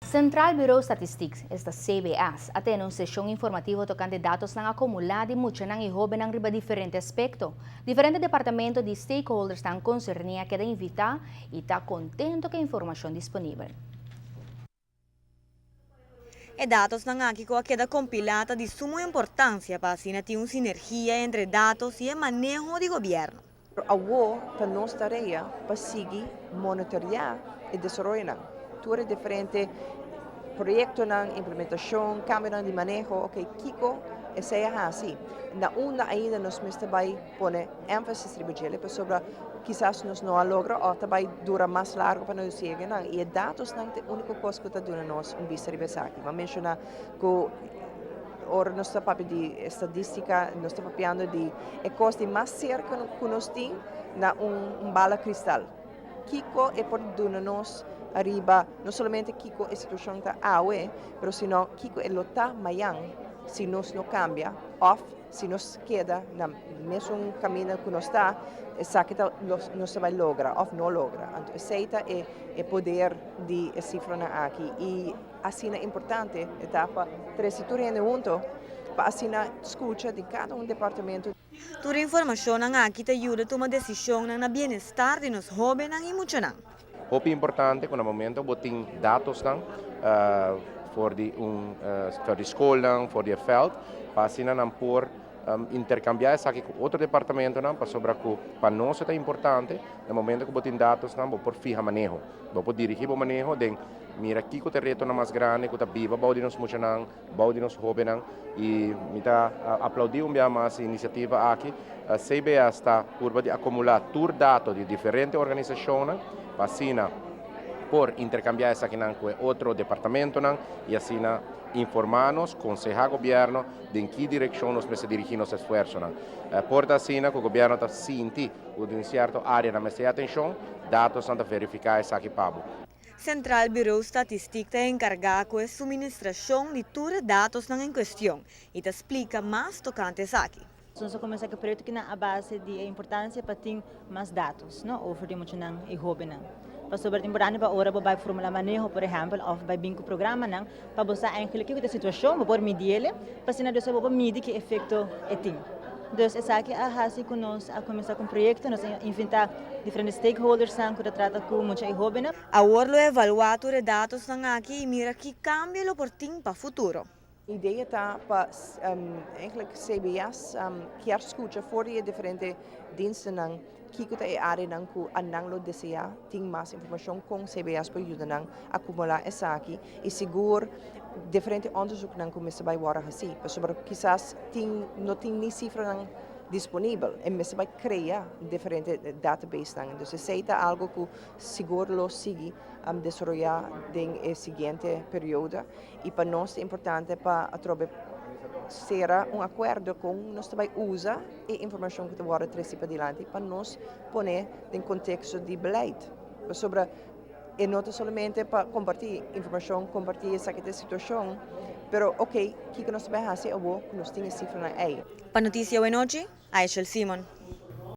Centraal Bureau Statistiek, esta CBS, a tene un seshon informativo tokante datonan akumulá di muchanan i hóbennan riba diferente aspekto. Diferente departamento di stakeholdersnan konserní a keda invitá i ta kontentu ku e informashon disponibel. E datonan aki ku a keda kompilá ta di sumo importansia pa asina tin un sinergia entre dato i e maneho di gobièrnu. Awor ta nos tarea pa sigui monitoreá e desaroyo. Tur diferente proyektonan, implementashon, kambio di maneho, ok, kiko esei ta asina. Na unda ainda nos mester bai pone énfasis riba dje, pasobra kisas nos no a logra òf bai dura mas largu pa nos yega. I e datonan ta e úniko kos ku ta duna nos un bista riba esaki. Mi a menshoná ku ora nos ta papia di estadístika, nos ta papiando di e kos di mas serka ku nos tin na un bala kristal. Kiko e por duna nos ariba, no solamente kiko e situashon ta awe, pero sino kiko e lo ta mañan si nos no kambia, òf si nos keda na mesun kaminda ku nos ta, esaki ta nos bai logra òf no logra. Anto, esei ta e poder di e sifranan aki. I asina importante ta pa trese tur hende huntu, pa asina skucha di kada un departamento. Tur informashon aki ta yuda tuma desishon na bienestar di nos hóbennan i muchanan. Hopi importante ku na momento bo tin datonan for di un for di skol, for di veld, pa asina nan por interkambiá esaki ku otro departamentonan, pasobra ku pa nos ta importante na momento ku bo tin datonan, bo por fiha maneho. Bo por dirigí bo maneho den mira kiko ta e retonan mas grandi ku ta biba bou di nos muchanan, bou di nos hóbennan, i mi ta aplaudí un biaha mas e inisiativa aki. CBS ta purba di akumulá tur dato di diferente organisashonnan pa asina por interkambiá esakinan ku e otro departamentonan i asina informá nos, konsehá gobièrnu den ki direkshon nos mester dirigí nos esfuersonan. Por ta asina ku gobièrnu ta sinti ku den sierto áreanan mester atenshon, datonan ta verifiká esaki pa bo. Centraal Bureau Statistiek ta enkargá ku e suministrashon di tur e datonan en kuestion i ta splika mas tokante esaki. Nos a kuminsá ku e proyekto a base di importansia pa tin mas datos, no, over di muchanan i hóbennan. Pasobra ta importante pa ora bo bai formulá maneho, por ehèmpel, òf bai bin ku programanan, pa bo sa eigenlijk kiko ta e situashon, bo por midi e, pa asina dus bo por midi ki efekto e tin. Dus esaki a hasi ku nos a kuminsá ku un proyekto, nos a invitá diferente stakeholders ku ta trata ku mucha i hóbennan. Awor lo evaluá tur e datonan aki i mira ki kambio lo por tin pa futuro. Idea ta pa eigenlijk CBS kier skucha for di diferente dienstennan kiko ta e áreanan ku nan lo deseá tin mas informashon, kon CBS por yuda nan akumulá esaki i sigur diferente onderzoeknan ku mester bai wòrdu hasí, pasobra kisas tin no tin ni sifranan disponibel i mester bai krea diferente databasenan. Dus esei ta algu ku sigur lo sigui desaroyá den e siguiente periodo i pa nos ta importante pa atrobe sera un akuerdo ku nos ta bai usa e informashon ku ta wòrdu trese padilanti pa nos pone den konteksto di beleid. Pasobra e no ta solamente pa kompartí informashon, kompartí esaki ta e situashon, pero ok, kiko nos ta bai hasi awor ku nos tin e sifranan ei. Pa Notisia Awe Nochi, Aishel Simon.